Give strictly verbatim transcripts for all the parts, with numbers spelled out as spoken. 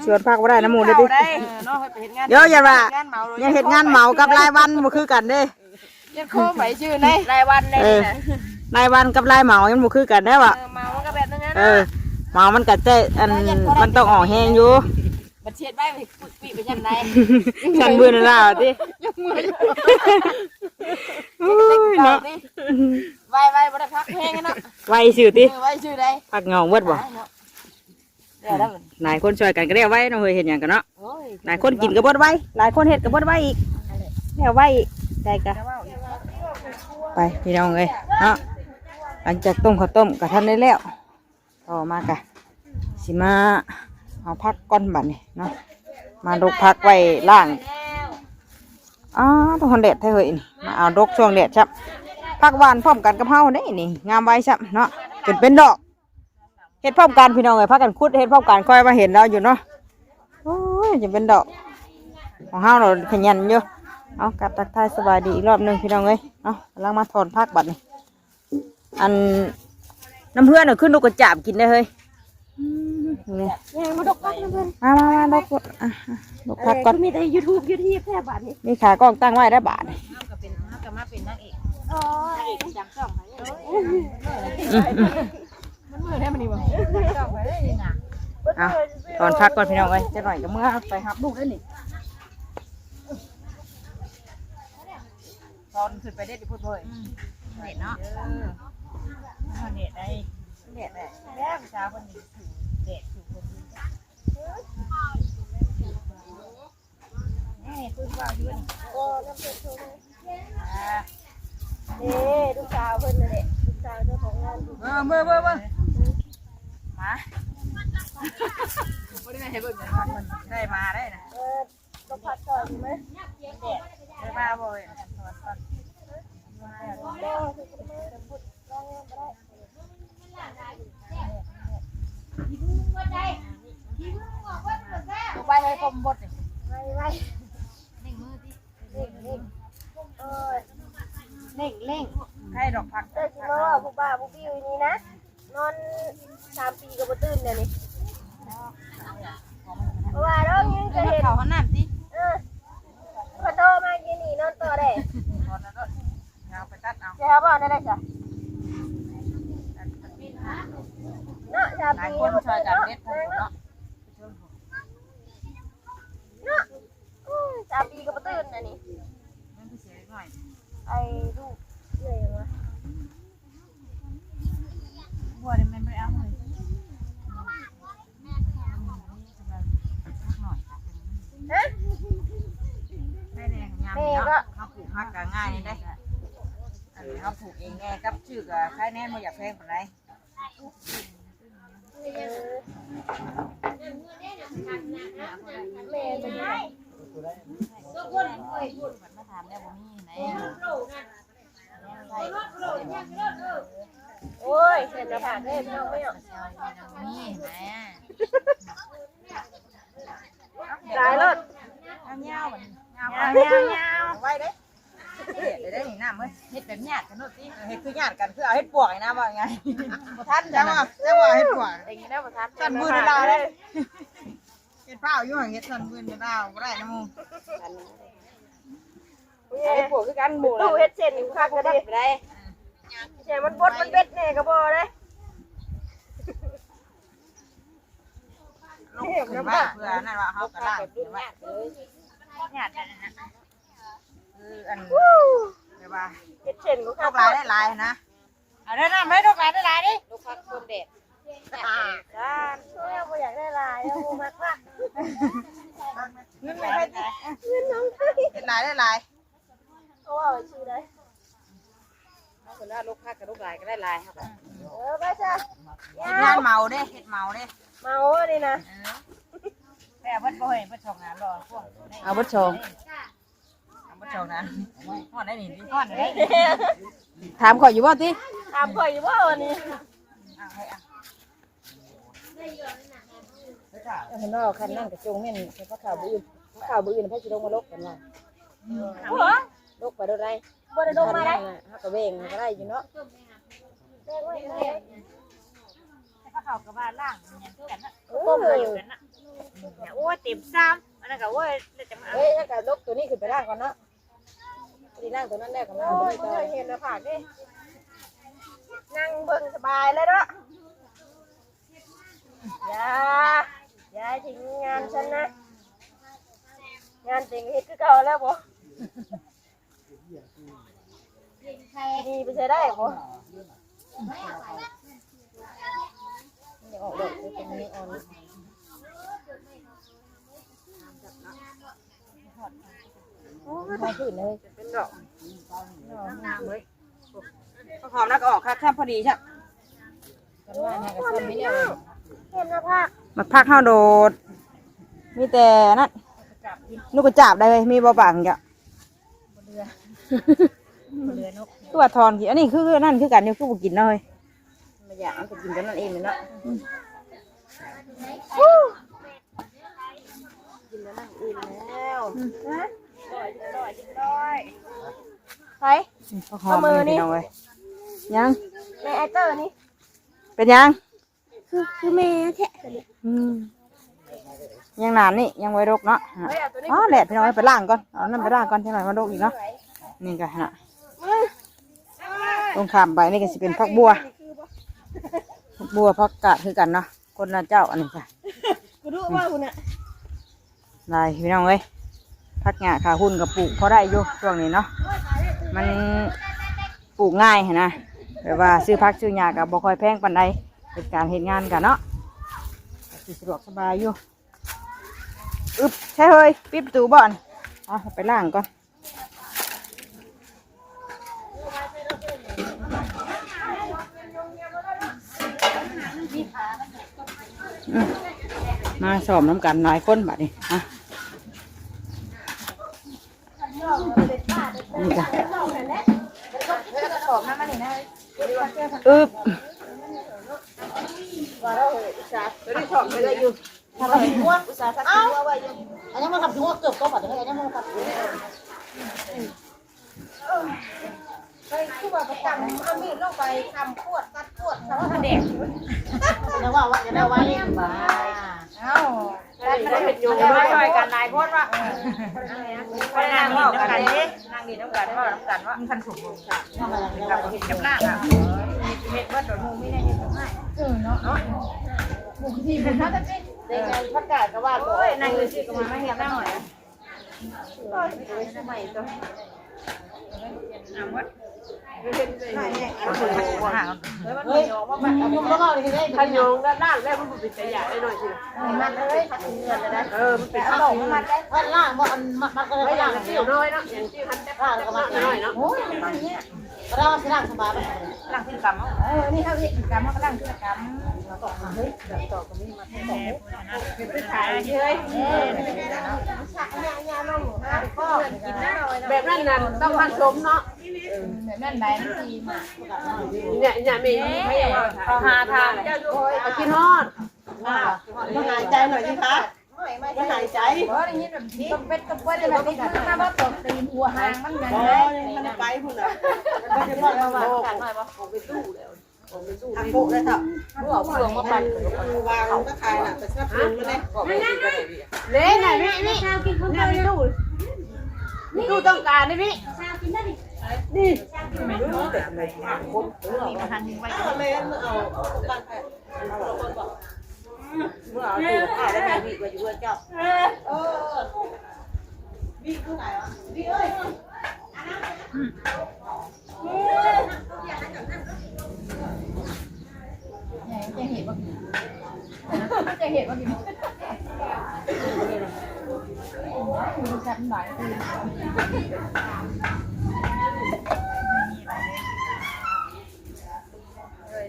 ชวนพักบ่ได้นะหมู่เด้อติ เออเนาะ ไปเฮ็ดงาน เดี๋ยวอย่าว่า งานเหมาเลย ยังเฮ็ดงานเหมากับรายวันบ่คือกันเด้ เฮ็ดโคมไปชื่อไหน รายวันเลย เออ นะ รายวันกับรายเหมายังบ่คือกันเด้อวะ เออ เหมามันก็แบบนั้นนะ เออ เหมามันก็แต่อัน มันต้องออกแฮงอยู่ บัดเช็ดไว้ ปีไปยังไง สั่นมือนั่นล่ะติ ยังมืออยู่ อุ้ยเนาะ ไวไวบ่ได้พักแฮงเนาะ ไวซื่อติ เออ ไวซื่อใด พักเหงาเบิดบ่ ตายเนาะ เดี๋ยวแล้ว หลายคนช่วยกันก็แล้วไวเนาะเฮ้ย เฮ็ดหยังกันเนาะ โอ้ย หลายคนกินก็เบิดไว หลายคนเฮ็ดก็เบิดไวอีก แล้วไวอีก ได้กะ ไปพี่น้องเอ้ยเนาะ หลังจากต้มข้าวต้มก็ทันได้แล้ว ต่อมากะ สิมาเอาผักก่อนบัดนี้เนาะ มาดกผักไว้ล้าง อ๋อ ต้องฮอนแดดแท้เฮ้ยนี่ มาเอาดกช่วงแดดซับ ผักหวานพร้อมกันกับเฮาเด้นี่ งามไวซับเนาะ จนเป็นดอก เฮ็ดพร้อมกันพี่น้องเอ้ย พากันขุดเฮ็ดพร้อมกัน ค่อยมาเห็นแล้วอยู่เนาะ โอ้ย จะเป็นดอก ของเฮาเราขยันอยู่ เอา กลับทักทายสบายดีอีกรอบหนึ่งพี่น้องเอ้ย เอา กำลังมาถอนผักบัดนี้ อัน น้ำเพื่อนน่ะขึ้นลูกกระจาบกินได้เฮ้ย อืม นี่ ยังมาดกผักนะเพื่อน มามามาดก อ่ะ อ่ะ ดกผักก่อน เออ มีแต่ยูทูบยูทูบแท้บาดนี้ มีขากล้องตั้งไว้ได้บาดนี้ เฮาก็เป็น เฮาก็มาเป็นนางเอก อ๋อ นางเอกประจำช่องไปเลย อืมอืม มันมือได้มันนี่บ่ ช่องไปเลยนี่นะ เอา ถอนผักก่อนพี่น้องเอ้ย จะหน่อยก็เมื่อไปรับลูกได้นี่ ตอนขึ้นไปเด็ดอยู่พุ้นเว้ย อืม เด็ดเนาะ เออ เอาเด็ดได้ เด็ดได้ แล้วเช้าวันนี้ถือเด็ดถือคนนี้ นี่ปืนว่าอยู่นี่ อ่า นี่ลูกสาวเพิ่นนั่นแหละ ลูกสาวเจ้าของงาน เบิ่งเบิ่งเบิ่งเบิ่ง มา บ่ได้ให้เบิ่ง ได้มาได้นะ เออ ต้องพักก่อนไหม ได้มาบ่เว้ย ไปให้ผมบดนี่ ไวไว หนึ่งมือที่ เร่งเร่ง เออ เร่งเร่ง ใครดอกผัก เจ้าสิมาว่าผู้บ้าผู้บิ้วอยู่นี่นะ นอนสามปีก็บ่ตื่นเดี๋ยวนี้ เพราะว่าเรายังจะเห็น เขาห้องน้ำสิ เออ พอโตมากินนี่นอนต่อได้ นอนแล้วก็เอาไปตัดเอา จะเอาบ่ได้เลยจ้ะ เนาะ สาม หลาย ปี คน ก็บ่ ช่วย ตื่น กัน เนาะ เด็ดผักเนาะ เนาะ อุ้ย สามปีก็บ่ตื่นอันนี้ มันคือเสียหน่อย ไอ้ลูกเอื้อยหยังวะ บัวเนี่ยมันบ่ได้เอาเลย ฮะ ได้แรงงาม แม่ เนาะ ก็ เขาปลูกผักก็ง่ายนี่เด้ อันนี้เขาปลูกเองแน่ กับชื่อก็ขายแน่ บ่อยากแพงปานใด เออ แม่เป็นไง มาถามแล้วบ่มีไหน โอ้ย เห็นหน้าผากเลยพี่น้อง ไม่ออก มีไหน ตายรถ เอาเงาบัดนี้ เงา เงา เงา เงา ไว้เด้ เฮ็ดได้นี่น้ำเอ้ย เฮ็ดแบบญาติกันโลดติ เฮ็ดคือญาติกัน คือเอาเฮ็ดปวกนี่นะ ว่าไง บ่ทัน จังว่า จังว่าเฮ็ดปวก อย่างนี้นะ บ่ทัน สั่นมือดาวเลย เฮ็ดเปล่าอยู่หั่น เฮ็ดสั่นมือดาวบ่ได้นะหมู่ เฮ็ดปวกคือกันหมู่ ตู้เฮ็ดเส้นอยู่คักก็ได้ บ่ได้ แต่มันบดมันเบ็ดแน่ก็บ่ได้ ลงขึ้นมาเพื่อนั่นว่าเฮาก็ล้างเสียไว้ ญาติกันนะ คืออัน แบบว่า เฮ็ดเส้นก็ ลูกหลานได้หลายนะ เอาได้น้ำให้ลูกหลานได้หลายดิ ลูกพักคนแดด อ่า จ้า ช่วยบ่อยากได้หลาย เอาบ่มักละ เงินไม่ให้ เงินน้องให้ เฮ็ดหลายได้หลาย เขาว่าชื่อใด เอาคนว่าลูกพักกับลูกหลายก็ได้หลายครับ เออ ไปจ้ะ เฮ็ดงานเหมาเด้ เฮ็ดเหมาเด้ เหมานี่นะ เออ แต่เพิ่นบ่ให้เพิ่นส่งงานรอพวก เอาเบิดสอง เอาเบิดสองนะ ฮ้อนได้นี่ ฮ้อนได้นี่ ถามข่อยอยู่บ่ติ ถามข่อยอยู่บ่วันนี้ เอาให้เอา เห็นบ่ คันนั่นกระจงแม่น ใส่ผ้าขาวบ่อื่น ผ้าขาวบ่อื่น ไผสิลงมาลกกันว่า หัว ลกไปโดดใด บ่ได้ลงมาได้ เฮาก็แบ่งก็ได้อยู่เนาะ แบ่งไว้เลย แต่ผ้าขาวก็ว่าล่างมันยังคือกันนะ เออ ต้มมาอยู่กันนะ โอ้ยเต็มซ้ำอันนั้นก็โอ้ยแล้วจะมาเอา เฮ้ย ถ้ากับลกตัวนี้ขึ้นไปล่างก่อนเนาะ พอดีล่างตัวนั้นแล้วก็มาเอาตัวนี้ต่อ เห็นหน้าผากดิ นั่งเบิ่งสบายเลยเนาะ อย่า อย่าทิ้งงานฉันนะ งานเต็งเฮ็ดคือเก่าแล้วบ่ ดีไปใช้ได้บ่ นี่ออกดอกตรงนี้อ่อน โอ้ย มาขึ้นเลย เป็นดอก ดอกงามเลย หอมแล้วก็ออกค่ะ แค่พอดีใช่ กันว่านะก็ซ้ำไม่เร็ว เห็นหน้าผาก หมากผักเฮาโดด มีแต่นั่น นกกระจาบได้เลย มีบ่ปากจ้ะ บ่เรือ บ่เรือนก คือว่าทอนกิน อันนี้คือ คือนั่นคือกันอยู่ คือบ่กินเนาะเฮ้ย ไม่อยากเอาไปกินกันนั่นเองเลยเนาะ กินแล้วนั่งอิ่มแล้ว อืม ฮะ ไป ข้าวหอม เอามือนี่ พี่น้องเอ้ย ยัง แม่ไอ้เตอร์นี่ เป็นยัง คือ คือแม่แท้ อืม ยังหนานนี่ ยังไว้รกเนาะ เฮ้ย เอาตัวนี้ อ๋อ แดดพี่น้องเอ้ย ไปล้างก่อน เอานั่นไปล้างก่อน จังหน่อยมารกอีกเนาะ นี่ก็นะ ลงข้ามไปนี่ก็สิเป็นผักบัว ผักบัวผักกาดคือกันเนาะ คนละเจ้าอันนี้ค่ะ กูรู้ว่าคุณอะ หลายพี่น้องเอ้ย ผักหญ้าขาหุ่นก็ปลูกพอได้อยู่ช่วงนี้เนาะ มันปลูกง่ายหั้นนะ แบบว่าซื้อผักซื้อหญ้าก็บ่ค่อยแพงปานใด เฮ็ดการเฮ็ดงานกันเนาะ สิสะดวกสบายอยู่ อึบ ใช่เฮ้ย ปิดประตูบ่อน เอาไปล้างก่อน อืม มาซ้อมนำกันหลายคนบัดนี้ อ่ะ นี่จ้ะ อึบ ว่าเราอุตส่าห์ ตัวนี้ชอบไปเลยอยู่ ถ้าเราหัวอุตส่าห์ทักหัวไว้อยู่ อันนี้มันทำถึงว่าเกือบก็บัดนี้ อันนี้มันทำถึง เฮ้ย คือว่าประจำเอามีดลงไปทำขวดตัดขวดทำแดก แล้วว่าว่าจะได้ว่าเล่นบ้า เอ้า ตัดมันได้เป็นโยง มันได้ช่วยกันหลายคนวะ ไปนั่งเว้ากันเด้ นั่งกินน้ำกันเว้าน้ำกันวะ มันคันสุก เห็ดกับลาบอ่ะ เห็ดเบิดดอกมูไม่ได้เห็ดกับไม้ เออเนาะ เนาะ หมูที่มันน่าจะเป็น เด็กงานผักกาดก็ว่า โอ้ย นั่งอยู่สิก็มาเห็ดหน้าหน่อย เฮ้ย มันยองว่ามัน มันยองว่ามัน ขยงด้านล่างแล้วมันเป็นขยะได้หน่อยสิ มันเลยผัดเงินเลยนะ เออ มันเป็น เอาดอกมัน ด้านล่างว่าอันมัดมัดก็เลย ไม่อย่าง ล่าง เสี่ยวน้อยเนาะ อย่างที่พันแป๊บ ล่างก็มา น้อยเนาะ โอ้ยมันเนี่ย เราสิล้างสบายปะ ล้างที่กำเอา เออ นี่เขาเรียกกิจกรรม เขาก็ล้างที่กรรม เราก็เอาเฮ้ย แบบต่อตรงนี้มา เป็นไปขายเฮ้ย เออ แบบนั้นน่ะต้องผสมเนาะ แบบนั้นได้มันดีมาก เนี่ย เนี่ย มี เขาหาทางเจ้าอยู่ เอากินฮอด อ่า มาหายใจหน่อยสิคะ มาหายใจ บ่ได้ยินแบบนี้ ตบเป็ดตบเป็ดเลยแบบนี้ มาบ่ตบตีนหัวหางมันยังไง อ๋อ ยังทันได้ไปพุ่นน่ะ มันจะบอกว่า ออกไปตู้แล้ว ออกไปตู้ ทำโปะแล้วเถอะ เพื่อเอาเครื่องมาปั่น วางตะข่ายน่ะ ไปสนับสนุนมันเลย เล่นน่ะ นี่ นี่ ข้าวกินข้าว เนี่ย ไม่รู้ ไม่รู้ต้องการนี่พี่ ข้าวกินได้ดิ นี่ ไม่รู้แต่ทำไมคน มีมาทันยิงไว้ เอาเลย เอา เอา เมื่อเอาตู้ข้าวแล้วแม่วิก็อยู่ด้วยเจ้า เออ วิคือไหนวะ วิเอ้ย จะเห็นว่ากิน จะเห็นว่ากิน ดูกันหน่อย ไม่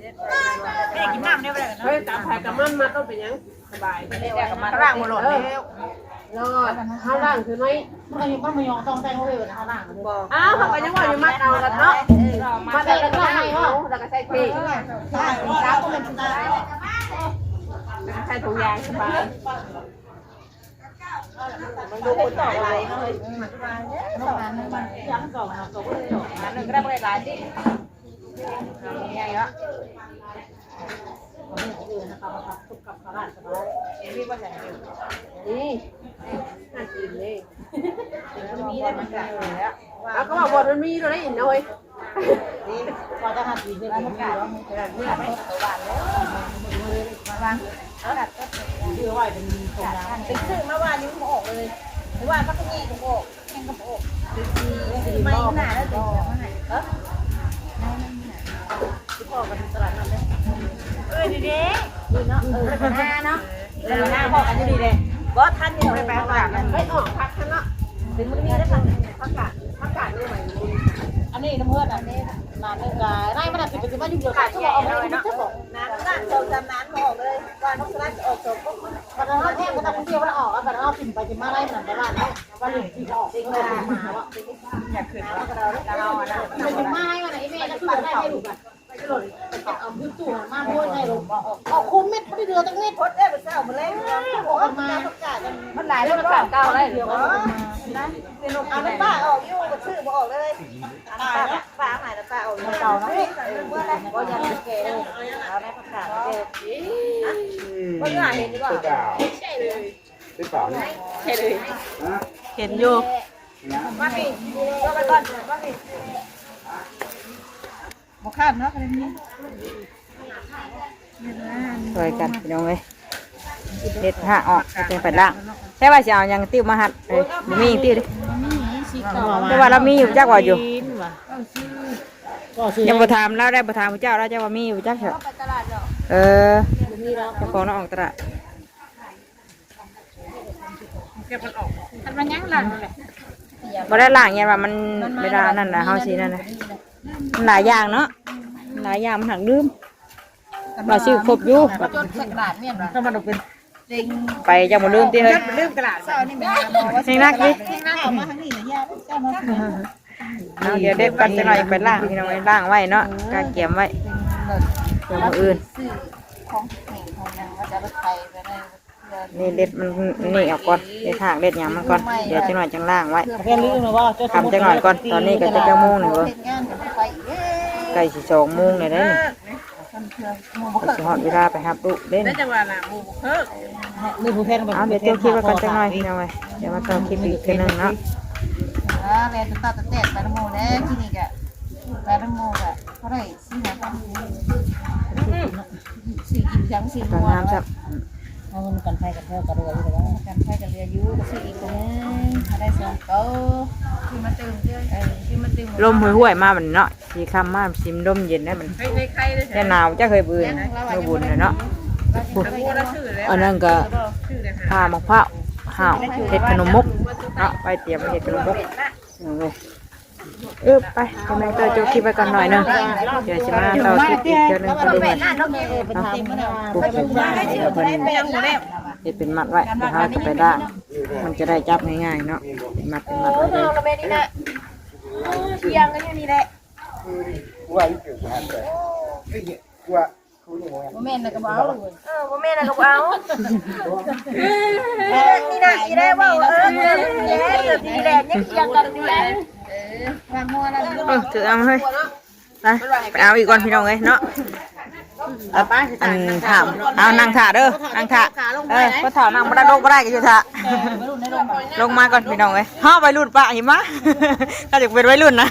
ได้กินน้ำได้บ่ได้กันเนาะ เฮ้ย ตามไผกับมันมาต้องเป็นหยัง สบาย ไม่ได้กับมัน ล้างบ่หล่นแล้ว รอด เฮาล้างคือน้อย มันก็ยัง มันก็ยังต้องแต่งเลยนะ เฮาล้างเลย อ้าว เขาก็ยังว่าอยู่มัดเอากันเนาะ มัดเอาแล้วก็ให้เขา แล้วก็ใส่เพลง ใส่ถุงยางสบาย มันดูคนต่อไปเลย ยังสองสองคนเลย อันหนึ่งก็ได้บ่หลายสิ ใหญ่ละ นี่ น่ากินเลย มันมีแล้วมันกัดอยู่แล้ว เอาก็บอกว่ามันมีตัวได้อีกนะเว้ย นี่ พอจะหัดกินเนี่ยมันมีแล้วมันจะได้เมื่อไหร่ วาง ซื้อไว้เป็นตรงนั้น เป็นซื้อมาว่านี้มันออกเลย ว่าเขาก็แยกกันออก แยกกันออก ซื้อมาอีกหน้าแล้วเดี๋ยวเอามาให้ เออ ที่พ่อกันตลาดนั่นเลย เออ ดีเด้ ดีเนาะ เออ เป็นหน้าเนาะ เออ หน้าพ่อกันอยู่ดีเลย บ่ทันอยู่ ไปไปตลาดนั่น ไม่ออกพักทันเนาะ ถึงมันมีได้ผัก ผักกาด ผักกาดนี่ใหม่ อันนี้น้ำเพื่อนอันนี้ นานเลย ไล่มันอาจจะเป็นสิบห้ายุคเดียวกัน ชั่วโมงเอาไปเนาะ น้ำนั่นสองสามน้ำออกเลย วันนกสลัดออกสองปุ๊บ บัดเราแห้งก็ต้องเที่ยวเราออก บัดเราถิ่มไปถิ่มมาไล่มันไปบ้านเนาะ ว่าหลุดที่เขาออก ติ๊กมา อยากขึ้นแล้ว เราเอาอันนั้น ไปถิ่มมาไล่มันไอ้แม่ก็คือได้ให้ลูกอ่ะ ไปหล่น ไปเอามือตู้มาโบยให้ลูก เอาคุ้มเม็ดพอดีเดือตั้งเม็ด พดได้ไปเศร้ามาเลย ออกมา มันหลายแล้ว มันเก่าเลย เดี๋ยวนะ เอาน้ำปลาออกอยู่ มันซื้อมาออกเลย ปลาเนาะ ปลาใหม่น้ำปลาออกอยู่ เก่าเนาะ เมื่อไหร่ก็ยังไม่แก่เลย เอาในผักกาดแก่ เพิ่งเห็นดีกว่า ใช่เลย หรือเปล่าเนี่ย ใช่เลย ฮะ เห็นอยู่ เนี่ย มาพี่ ก็ไปก่อน มาพี่ บ่คาดเนาะ อะไรนี้ ช่วยกันพี่น้องเอ้ย เด็ดหากออก จังไปล้าง แต่ว่าสิเอาหยังติ้วมาหัด เอ้ย บ่มีหยังติ้วเด้ บ่มี สีขาว แต่ว่าเรามีอยู่จักว่าอยู่ ยังบ่ถามเราได้ บ่ถามผู้เจ้า เราจะว่ามีอยู่จักเถอะ ไปตลาดเหรอ เออ บ่มีแล้ว เจ้าของเราออกตลาด เก็บมันออก มันยังหลังเลย บ่ได้ล้างเนี่ยว่ามัน มันมา เวลานั่นน่ะ เฮาสินั่นน่ะ มันหลายอย่างเนาะ หลายอย่างมันหักลืม ว่าซื้อครบอยู่ จนใส่กระดาษเนี่ยเหรอ ถ้ามันเป็น เต็ง ไปจังบ่ลืมติเฮ้ย ลืมกระดาษ เช้านี่แม่ เฮงนักดิ เฮงนักออกมาทางนี้เนี่ย ย่าเจ้ามาทางนี้ เอาเดี๋ยวเด็กก่อนจักหน่อยไปล้างพี่น้อง ล้างไว้เนาะ กะเกียมไว้ เดี๋ยวมื้ออื่น ซื้อของแห้งของหยังว่าจะเอาไปไข่ไปได้ นี่เด็ดมันนี่ออกก่อน เด็ดหากเด็ดหยังมันก่อน เดี๋ยวจักหน่อยจังล้างไว้ แค่ลืมนะว่าเจ้า ทำจักหน่อยก่อน ตอนนี้ก็จะจักโมงนี่เว้ย เฮ็ดงานก็ไปอีกเด้ ใกล้สิสองโมงเลยเด้อนี่ เพิ่นเพิ่นหมู่บ่ ก็ เคิก สิฮอดเวลาไปรับลูกเด้อ ได้ นี่ จังหวะน่ะหมู่บ่เคิก นี่ผู้แทน เอาเดี๋ยวเจ้าคลิปไว้ก่อนจักหน่อยพี่น้องเอ้ย เดี๋ยวมาต่อคลิปอีกเทื่อนึงเนาะ อ่า แม่นตาตะแตกไปนำหมู่แล้ว ที่นี่ก็ไปนำหมู่ก็บ่ได้ สี่ห้าพัน สี่กินจังสี่ ตอนน้ำซับ เอาเงินกันไฟกันเท่ากระเรืออยู่แล้ว กันไฟกระเรืออยู่ ก็ซื้ออีกตัวหนึ่ง มาได้สองตัว ซื้อมาตื่มเด้อ เออ ซื้อมาตื่ม ลมห้วยๆมาบัดนี้เนาะ สีค่ำมาสิลมเย็นได้บัดนี้ ใครในใครเลย จะหนาวจักเฮ้ย มื้ออื่น มื้อบุญน่ะเนาะ อันนั้นก็ ซื้อเลยค่ะ ผ่ามะพร้าว ห้าว เฮ็ดขนมมกเนาะ ไปเตรียมเฮ็ดขนมมก เออ ไป กำลังเตอร์จบคลิปไว้ก่อนหน่อยหนึ่ง เดี๋ยวจะมาต่อคลิปอีกเทื่อนึง ก็ดูกันเนาะ ปุ๊บ เดี๋ยวเพิ่นเฮ็ดเป็นมัดไว้ เดี๋ยวเราจะไปล้าง มันจะได้จับง่ายๆเนาะ เป็นมัดเป็นมัดไว้เลย เที่ยงกันอยู่นี่แหละ ว่าอยู่เกิดมาแต่ว่า บ่แม่นแล้วก็บ่เอา เออ บ่แม่นแล้วก็บ่เอา นี่นะ อีแลเว้า เออ เออ นี่แหละ นี่แหละ นี่เถียงกันนี่แหละ เออ ถือเอามาเฮ้ย ไป ไปเอาอีกก่อนพี่น้องเอ้ยเนาะ เอาไป อันถาม เอานั่งถ่าเด้อ นั่งถ่า เออ ก็ถ่านั่งบ่ได้ ลงบ่ได้ก็อยู่ถ่า ลงมาก่อนพี่น้องเอ้ย เฮาวัยรุ่นปะหิมะ ก็อยากเป็นวัยรุ่นนะ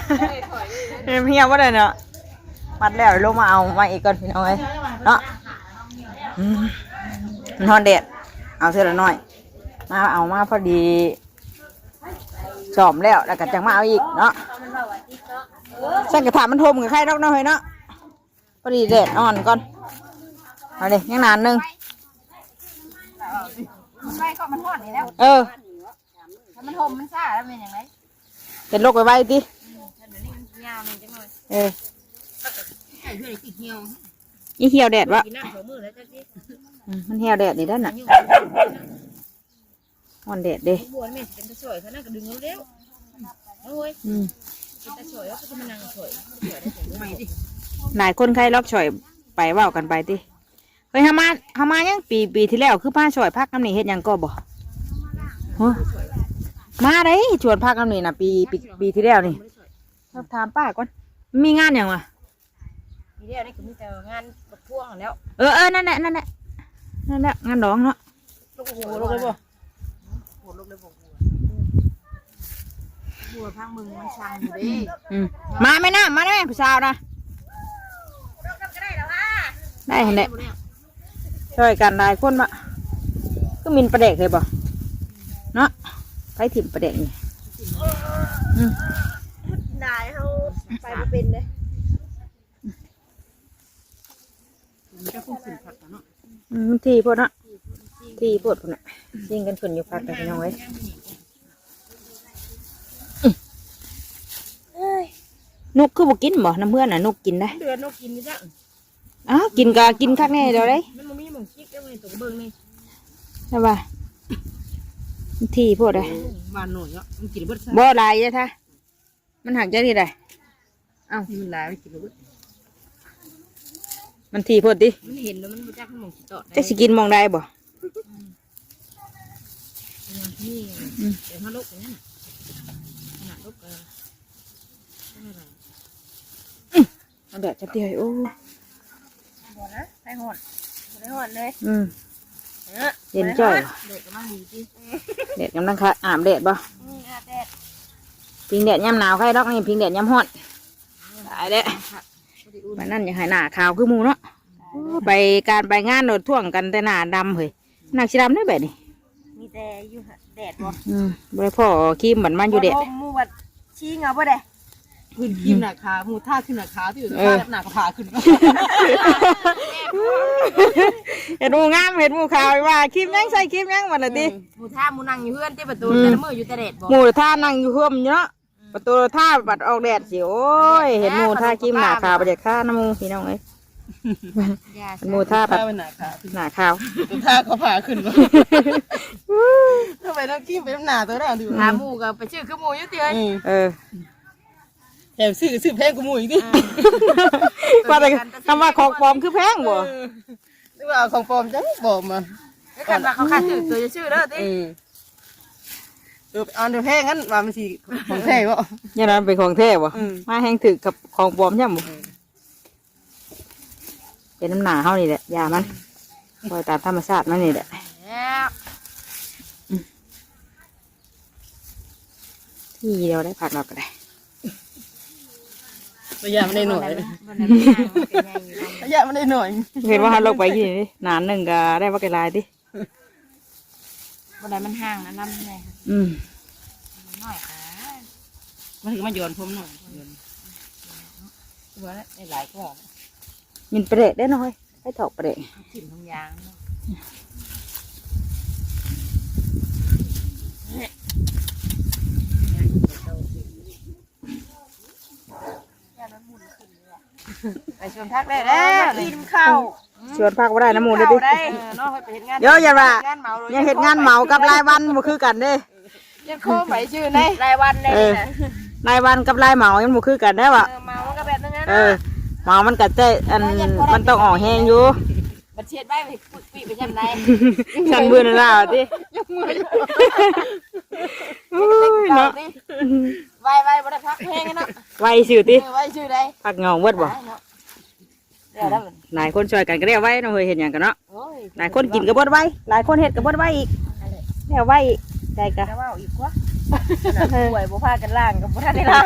เฮียบ่ได้เนาะ มัดแล้วลงมาเอามาอีกก่อนพี่น้องเอ้ยเนาะ อืม มันฮ้อนแดด เอาเทื่อละน้อย มาเอามาพอดี ซ้อมแล้ว แล้วก็จังมาเอาอีกเนาะ ฉันก็ถามมันโฮมกับใครดอกเนาะเฮ้ยเนาะ พอดีแดดอ่อนก่อน เอาดิ ยังนานหนึ่ง ไฟก็มันฮ้อนนี่แล้ว เออ ถ้ามันโฮมมันซ่าแล้วมันยังไง เป็นโรคไวๆติ อืม ฉันเดี๋ยวนี้มันยาวหน่อยจังหน่อย เออ ไอ้เพื่อนขี้เหี่ยว อีเหี่ยวแดดวะ กินน้ำสองมื้อแล้วจ้ะสิ อืม มันเหี่ยวแดดนี่ด้านน่ะ อายุ ฮ้อนแดดเด้ บวชแม่สิเป็นตาช่วยเขานั่งกระดึงเร็วๆ โอ้ย อืม เป็นตาช่วยแล้วก็จะมานั่งช่วย หลายคนใครลอกช่วยไปเว้ากันไปติ เฮ้ย เฮามา เฮามายังปี ปีที่แล้วคือพาช่วยพักน้ำนี่เฮ็ดหยังก็บ่ ฮะ มาได้ชวนพักน้ำนี่น่ะ ปี ปี ปีที่แล้วนี่ สอบถามป้าก่อน มีงานหยังวะ ปีที่แล้วนี่ก็มีแต่งานประท้วงแล้ว เออ เออ นั่นแหละ นั่นแหละ นั่นแหละงานดองเนาะ โอ้โห ลงเลยบ่ โอ้โห ลงเลยบ่ บัวพังมึงมันสั่งอยู่เด้ อืม มาแม่น้ำมาแม่ผู้สาวนะ ได้หั่นแหละ ช่วยกันหลายคนบ่ คือมินปลาแดกเลยบ่ เนาะ ไปถิ่มปลาแดกนี่ อืม นายเขาไปบ่เป็นเลย มันจะคงขึ้นผักอะเนาะ อืม มันถี่โพดเนาะ ถี่โพดพุ้นน่ะ ซิ่งกันขึ้นอยู่ผักกันพี่น้องเอ้ย นกคือบ่กินบ่ น้ำเพื่อนน่ะ นกกินได้ เดือนนกกินนี่จ้ะ อ้าว กินก็กินคักแน่เดี๋ยวได้ มันบ่มีหม่องจิกแล้วไง ตัวเบิ่งนี่ ใช่ป่ะ มันถี่โพดเลย บ้านหน่อยเนาะ มันกินเบิดซะ บ่หลายเด้อท่า มันหักจังนี่ได้ เอ้า มันหลาย มันกินเบิด มันถี่โพดติ มันเห็นแล้วมันบ่จักมันหม่องสิตอดได้ จักสิกินหม่องใดบ่ อืม อย่างนี้ อืม เดี๋ยวถ้าลกอย่างนั้นน่ะ ขนาดลกก็ ไม่เป็นไร เอาแดดจับที่เฮ้ย โอ้ บ่นะ ไผฮ้อน บ่ได้ฮ้อนเลย อืม เออ เย็นจ้อย แดดกำลังดีติ แดดกำลังคัก อาบแดดบ่ อืม อาบแดด พิงแดดยามหนาวใครดอกนี่ พิงแดดยามฮ้อน ตายแล้ว วันนั้นยังให้หน้าขาวคือหมู่เนาะ โอ้ ไปการไปงานโดดท่วงกันแต่หน้าดำเฮ้ย หน้าสิดำได้แบบนี้ มีแต่อยู่แดดบ่ อืม บ่ได้พ้อครีมบัดมาอยู่แดด บ่หมู่บัดชิงเอาบ่ได้ ขึ้นครีมหน้าขาว หมู่ทาขึ้นหน้าขาวที่อยู่ เออ ทาหน้าก็ผ่าขึ้น เห็นหมู่งาม เห็นหมู่ขาวว่าครีมหยัง ใส่ครีมหยังบัดน่ะติ เออ หมู่ทาหมู่นั่งอยู่เฮือนติ ประตู อืม แต่ละมื้ออยู่แต่แดดบ่ หมู่ทานั่งอยู่เฮือนอยู่เนาะ ประตูท่าบัดออกแดดสิ โอ้ย เห็นหมู่ท่าครีมหน้าขาว บ่อยากทานะหมู่พี่น้องเอ้ย อย่า เห็นหมู่ท่าบัด ทาหน้าขาว หน้าขาว ตัวท่าก็ผ่าขึ้น ทำไมต้องครีมไปน้ำหน้าตัวนั้นดู หาหมู่ก็ไปซื้อคือหมู่อยู่ติเฮ้ย อืม เออ แถมซื้อ ซื้อแพงกว่าหมู่อีกดิ อ่า ว่าแต่คำว่าของปลอมคือแพงบ่ เออ หรือว่าเอาของปลอมจังปลอมมา แล้วคันว่าเขาคัดถือตัวจะซื้อเด้อติ เออ ตัวอันเดียวแพงงั้นว่ามันสิของแท้บ่ อย่างนั้นเป็นของแท้บ่ อืม มาแฮงถือกับของปลอมใช่บ่ เออ เป็นน้ำหนาเฮานี่แหละ อย่ามัน ปล่อยตามธรรมชาติมันนี่แหละ แล้ว อืม ทีเดียวได้ผักดอกก็ได้ ระยะมันได้หน่อย บ่ได้มันห่างมันก็ใหญ่อยู่แล้ว ระยะมันได้หน่อย เห็นว่าหันลงไปยี่นี่ นานหนึ่งก็ได้ว่าไกลายติ บ่ได้มันห่างนะ น้ำแน่ อืม น้อยอ่ะ มันคือมาโยนพรมหน่อย โยน ตัวนั้นได้หลายกว่า มินเปรตได้น้อย ให้ถอกเปรต ถิ่มทงยางเนาะ ไปชวนพักได้แล้ว กินข้าว ชวนพักบ่ได้นะหมู่เด้อติ ได้ เออ เนาะ ไปเฮ็ดงาน เดี๋ยวอย่าว่า งานเหมาเลย ยังเฮ็ดงานเหมากับรายวันบ่คือกันเด้ ยังโค้งไปชื่อในรายวันเลย เออ นะ รายวันกับรายเหมายังบ่คือกันได้วะ เออ เหมามันก็แบบนั้นนะ เออ เหมามันก็แต่อัน มันต้องออกแฮงอยู่ บัดเช็ดไว้ไปปึกปีไปยามใด สั่นเบิ่นลาวติ ยังเมื่อยอยู่ โอ้ยเนาะ ไวไวบ่ได้พักแฮงเนาะ ไวซื่อติ เออ ไวซื่อใด พักเหงาเบิดบ่ ไวเนาะ เดี๋ยวแล้ว หลายคนช่วยกันก็แล้วไวเนาะเฮ้ย เฮ็ดหยังกันเนาะ โอ้ย หลายคนกินก็เบิดไว หลายคนเฮ็ดก็เบิดไวอีก นั่นแหละ แล้วไวอีก ได้กะ จะเว้าอีกวะ ขนาดป่วยบ่พากันล้างก็บ่ทันได้ล้าง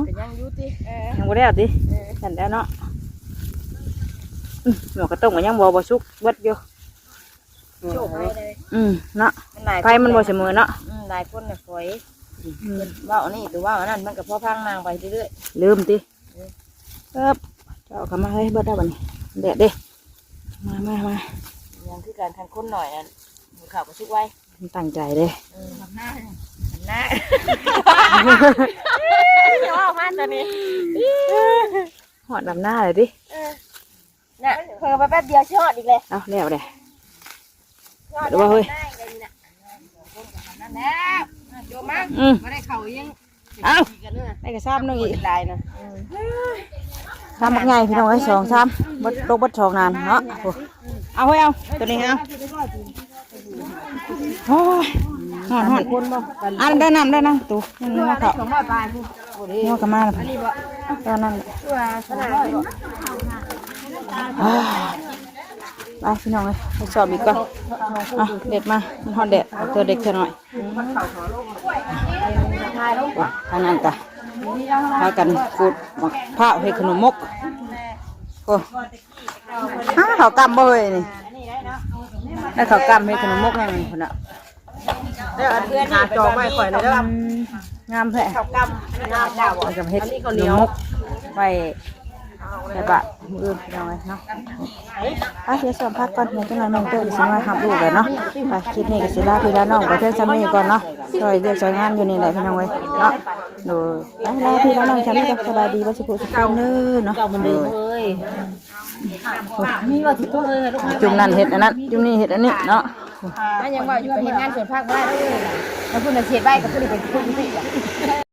ก็ยังอยู่ติ เออ ยังบ่แล้วติ เออ สั่นแล้วเนาะ อืม หมอกระต้มก็ยังบ่ บ่สุกเบิดอยู่ โชคไฟเลย อืม เนาะ มันหลาย ไฟมันบ่เสมอเนาะ อืม หลายคนน่ะฝอย อืม เว้าอันนี้หรือว่าอันนั้น มันก็พอพังนางไปเรื่อยๆ ลืมติ เออ เอิบ เจ้าเข้ามาเฮ้ย เบิดแล้วบัดนี้ แดดเด้ มา มา มา ยังคือการคันคนหน่อยนั่น ข้าวก็สุกไว มันตั้งใจเด้ เออ ทำหน้า ทำหน้า อย่าว่ามาตอนนี้ ฮอดลำหน้าเลยติ เออ น่ะ เผลอไปแป๊บเดียวสิฮอดอีกเลย เอ้า แล้วเด้ ฮอด หรือว่าเฮ้ย ได้เลยนี่น่ะ นั่นแหละ โยมมา อืม บ่ได้เข้ายัง เอ้า ได้กระซ้ำหนึ่งอีก หลายนะ ซ้ำบักใหญ่พี่น้องเอ้ย สองซ้ำ เบิด ตกเบิดสองนานเนาะ โอ้ เอาเฮ้ย เอา ตัวนี้เอา โอ้ย ฮ้อน ฮ้อน อันได้น้ำ ได้น้ำ ประตู ยังงัวเขา งัวกลับมาแล้ว ตอนนั้น อ้าว ไปพี่น้องเอ้ย ไปสอบอีกก่อน อ่ะ เด็ดมา มันฮอดแดด เอาตัวเด็กเท่าน้อย อันนั้นกะ พากันขูดมะพร้าวเฮ็ดขนมมก โอ้ อ้า เขาวกล้ำบ่เฮ้ยนี่ ได้เขาวกล้ำเฮ็ดขนมมกนั่นนี่พุ่นน่ะ แล้วอันเพื่อนหาจองไว้ข่อยเลยเด้อ อืม งามแท้ ข้าวกล้ำ งามเจ้า มันก็เฮ็ด อันนี้ข้าวเหนียว ขนมมก ไว้ แต่บะมื้ออื่นพี่น้องเอ้ยเนาะ ไป เดี๋ยวสอบพักก่อน เดี๋ยวจังหน่อยน้องเต้ยสิมารับลูกแล้วเนาะ ไป คลิปนี้ก็สิลาพี่ลาน้องไปเพียงส่ำนี้ก่อนเนาะ ช่วยเรียกช่วยงานอยู่นี่แหละพี่น้องเอ้ยเนาะ โดย ไป ลาพี่ลาน้องส่ำนี้ก่อน สบายดี บ่สุขสุขเด้อเนาะ เก่าเหมือนเดิมเลย มีว่าสิโทษเลยลูก จุ่มนั่นเฮ็ดอันนั้น จุ่มนี่เฮ็ดอันนี้เนาะ อ่ะ ยังว่าอยู่เฮ็ดงานสวนผักบ่ได้เด้อ แล้วเพิ่นน่ะสิเฮ็ดไว้กับเพิ่นเป็นคนที่